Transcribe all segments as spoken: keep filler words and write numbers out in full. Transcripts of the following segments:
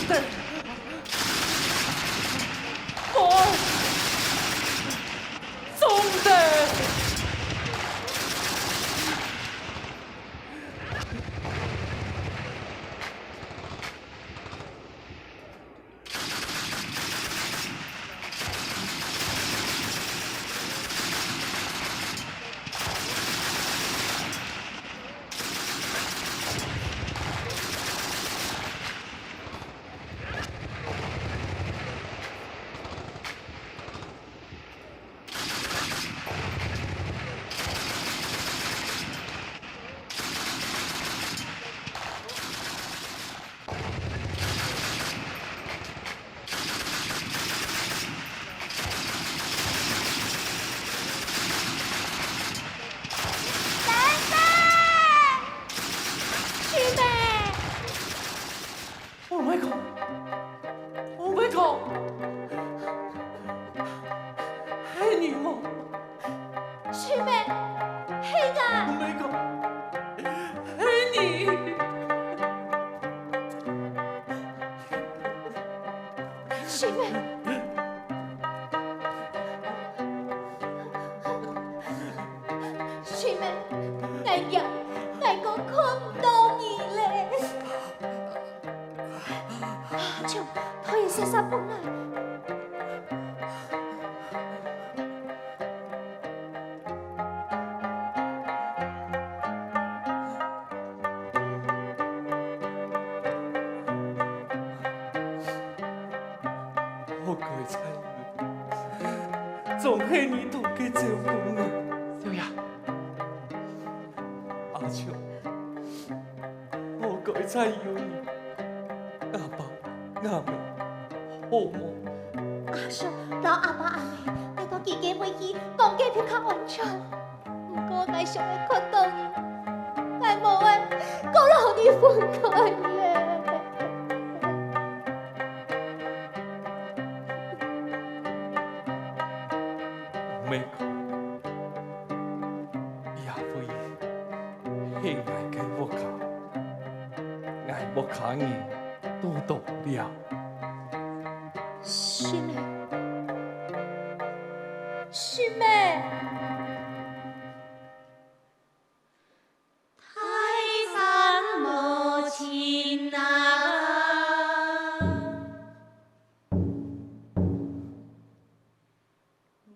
等，我总得。等等，师妹！ Oh my god! Oh my god! 係你無？師妹，係𠊎。Oh my god！係你！師妹，師妹，𠊎呀，𠊎哥看毋到你咧。 就，拖一息息分𠊎。好該在你，總係你同佢照顧啊。小雅，阿秋， 好該在有你，阿爸阿姆好無？阿叔摎阿爸阿姆帶到佢个位去，講个比較安全。毋過𠊎想愛看到你，𠊎無愛過摎你分開咧。毋免哭，這位 係𠊎个屋下，𠊎屋下人堵著了。師妹，師妹。大山無情啊，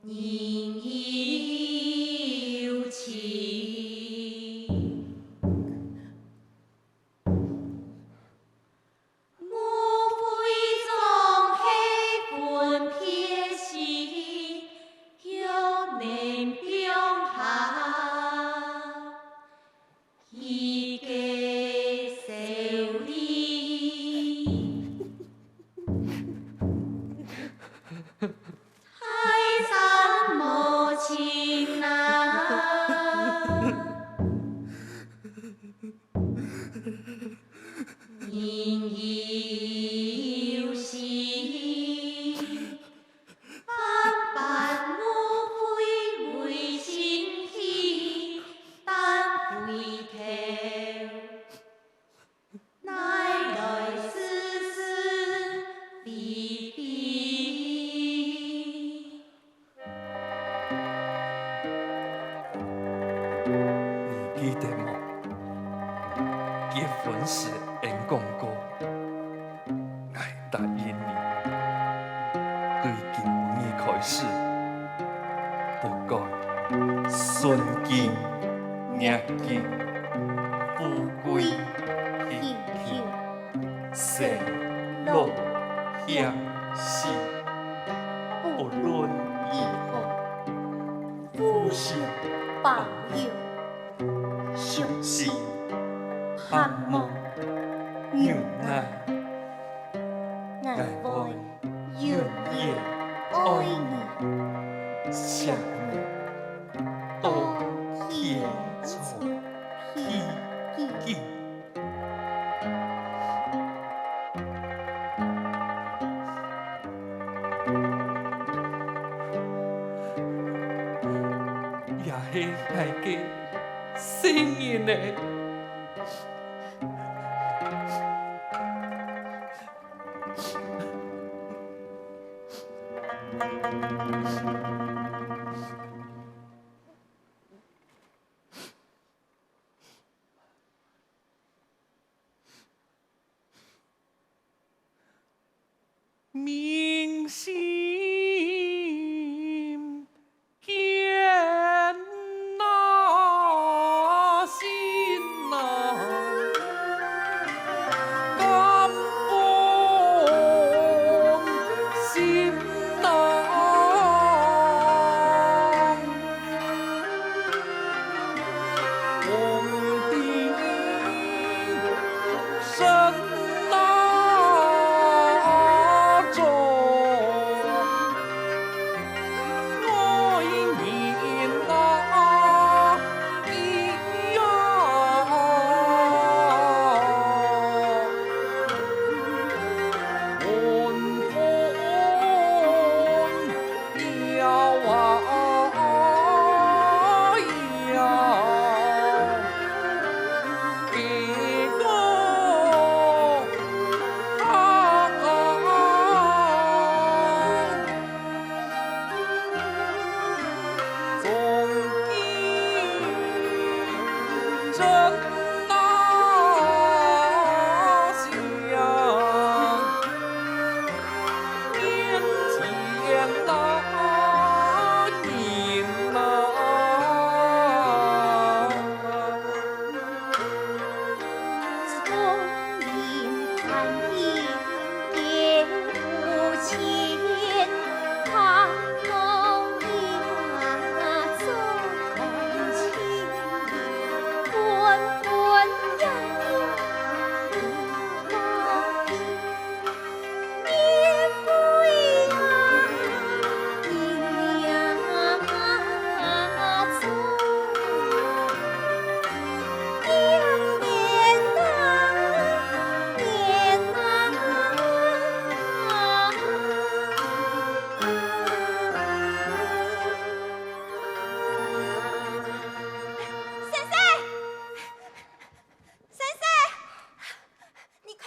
人有情，無非總係分別時，卻能放下佢个愁慮。 大山無情啊，人有心，萬般無非為情去，但回頭 乃來是是非非。你記得無？結婚時，𫣆講過，𠊎 答應你，對今晡日開始，不管順境逆境，富貴貧窮，生老病死，不論如何，互相包容，相信、盼望、忍耐。 𠊎會永遠愛你、惜你，到天長地久。這係𠊎个性命呢。民心堅啊，心难感动，心难 皇帝身难做，爱人难依呀。寒风 飘啊飘，一个啊，从今真 那想面前那人啊。 先生，先生，你看，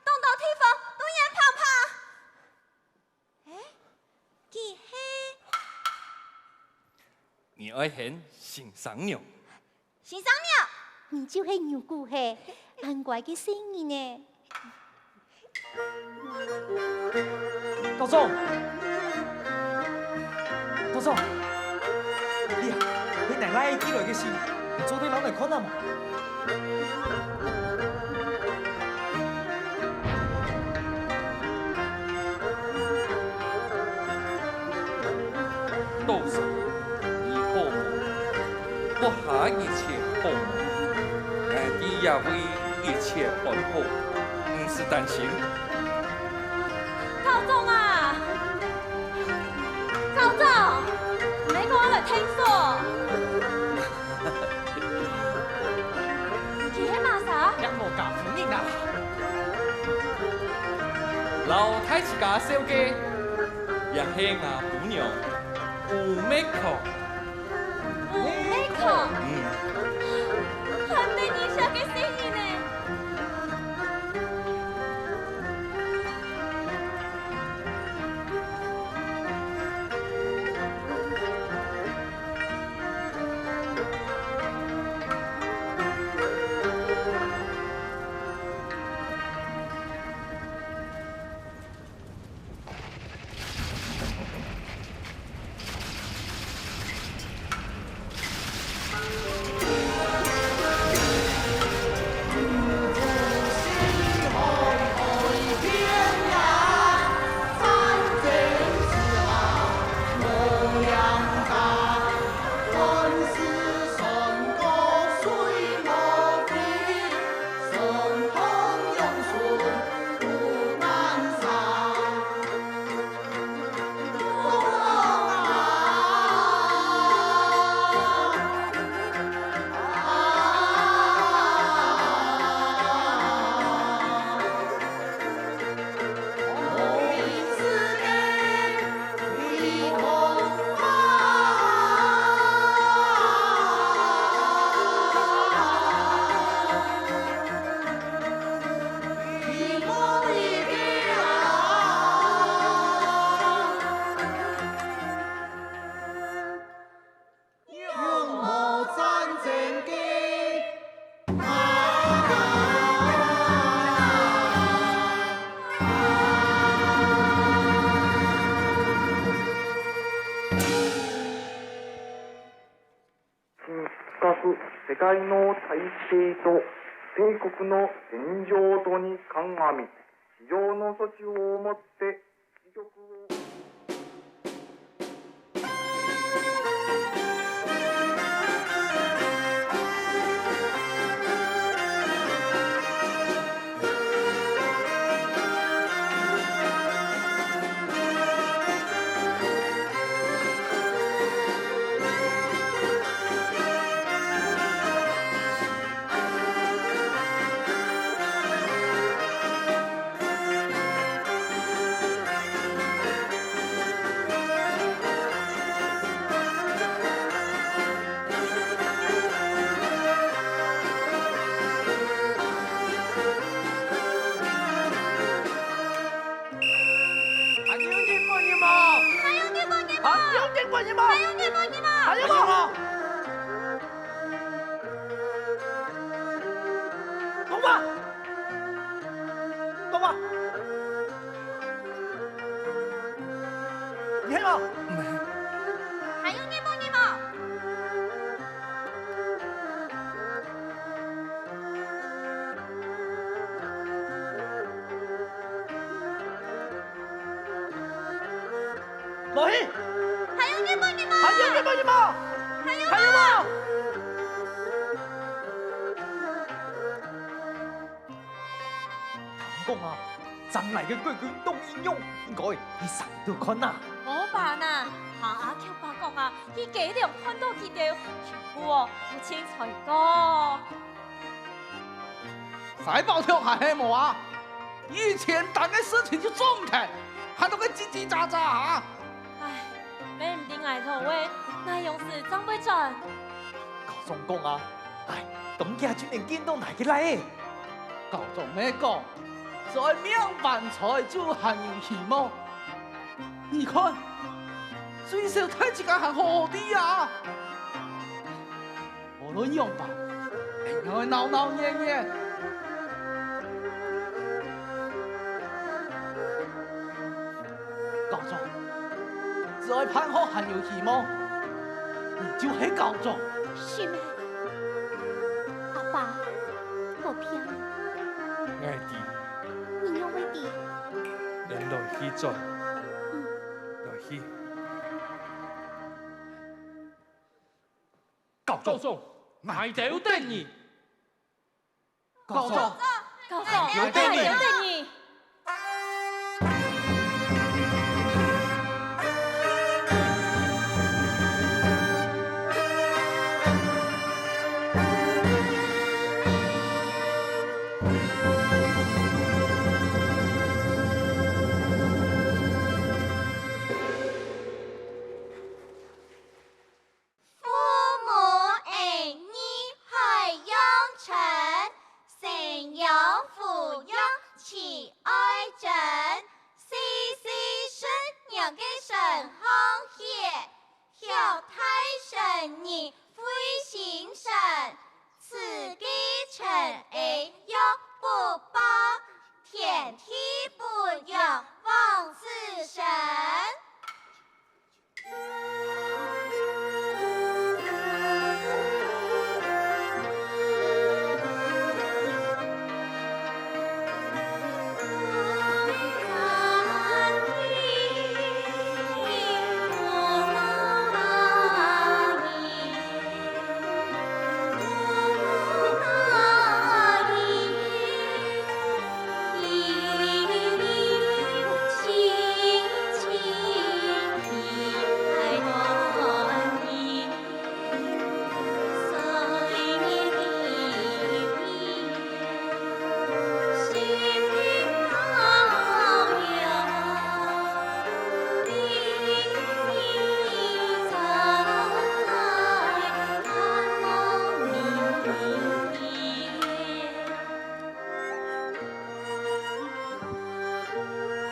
當多地方都煙嗙嗙。欸，佢係？你愛喊先生娘。 先生娘，你就係牛牯嘿，恁乖个細人呢。校長，校長，你啊，你奶奶寄來个信，你做得摎𠊎看啊無？ 多謝你保重，閣下一切保重，𠊎知也會一切安好，毋使擔心。校長啊！校長，你愛過來𢯭手。 佢係麼儕？這無家夫人啊！摎大自家紹介，這係吾餔娘，吳美芳。吳美芳？嗯。還得人惜个細人呢！界の体制と帝国の現状等に鑑み、必要の措置をもって、時局を還有日本人無？還有日本人無？還有日本人無？還有日本人無？還有無？講話！講話！你係無？還有日本人無？ 落去！還有日本人無？還有日本人無？還有無？還有無？聽講啊，將來个國軍當英勇，應該去上去看啊。無辦啊，下阿強伯講啊，去雞籠看到佢兜，全部哦，有清彩過。 使包頭還係無啊？有錢單个事情就做毋忒，還在該嘰嘰喳喳啊！唉，乜毋知𠊎頭喂，哪樣時正會轉？校長講啊，唉，當遽就能見到𠊎个倈仔。校長乜講，只愛命還在就還有希望。你看，最少大自家還好好地啊！ 無論仰般，定愛鬧鬧熱熱。校長，只愛辦學還有希望，你就係校長。係咩？阿爸，無騙你。𠊎知。你仰會知？你來去做。嗯。來去。 校長，校長，𠊎兜等你。校長，校長，𠊎兜等你。𠊎兜等你。父母恩義海洋深，生養撫養慈愛真。細細順娘个身項歇，曉大成人會心善。此計程嬰若不報，天地不容枉此生。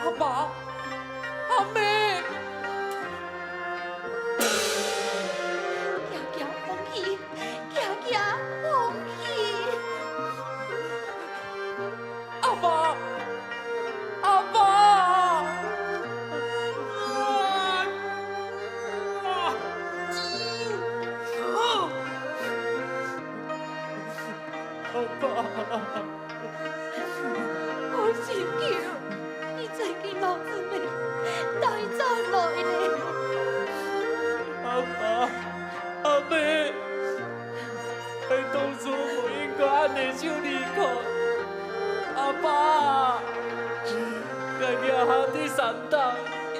阿爸，阿姆，遽遽放棄，遽遽放棄。阿爸，阿爸。這下在山頂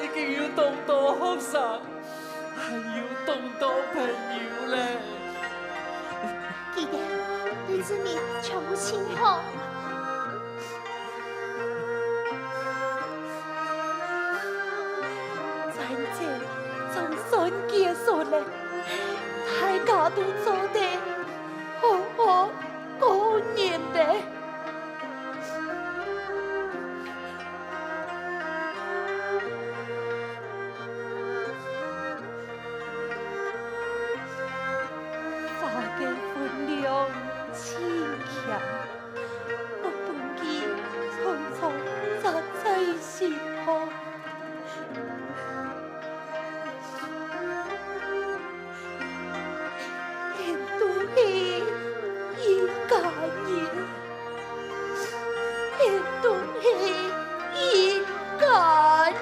已經有當多學生，還有當多朋友咧。記得，對子明全部盡好。戰爭總算結束咧，大家都做得好好過日咧。 花个分量盡輕，我分佢存在在最心坎。恁都係一家人，恁都係一家人。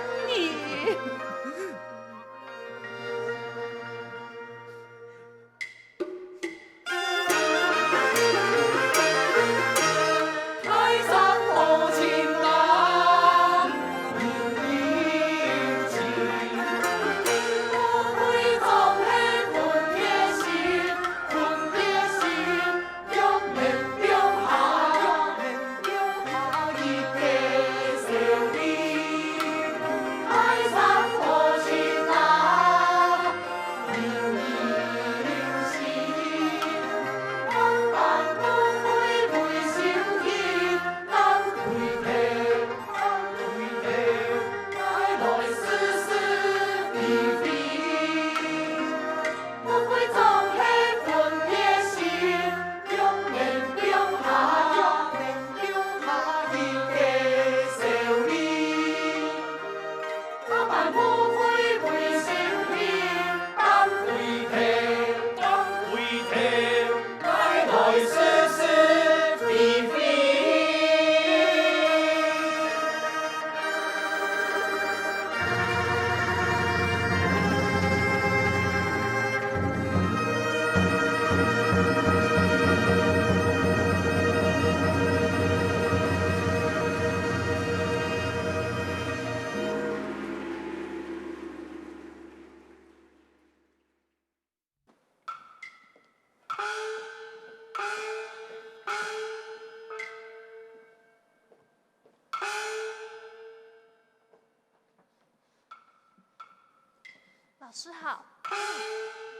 老師好。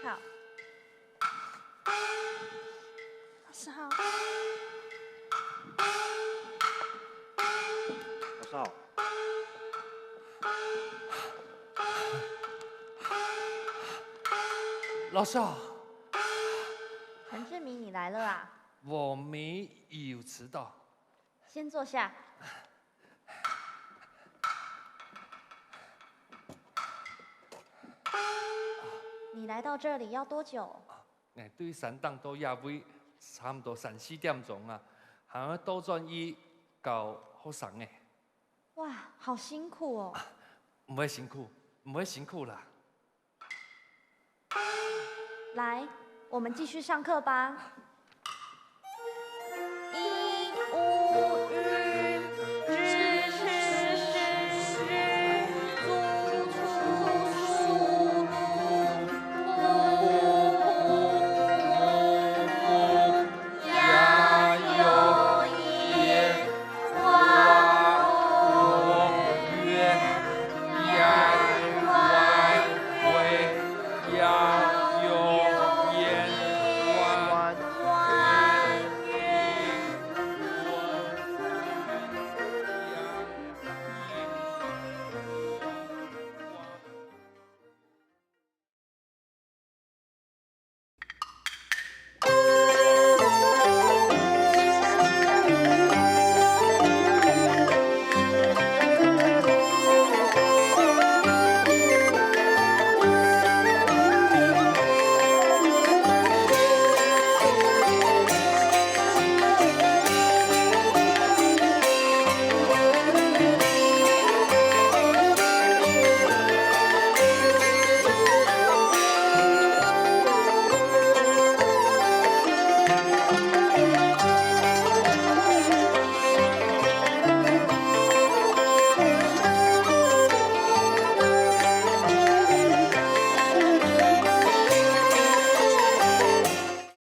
好。老師好。老師好。老師好。陈志明，你来了啊？我没有迟到。先坐下。 你来到这里要多久？𠊎對山頂到這位差毋多三四點鐘啊，還愛倒轉去教學生呢。哇，好辛苦哦！毋會辛苦，毋會辛苦啦。来，我们继续上课吧。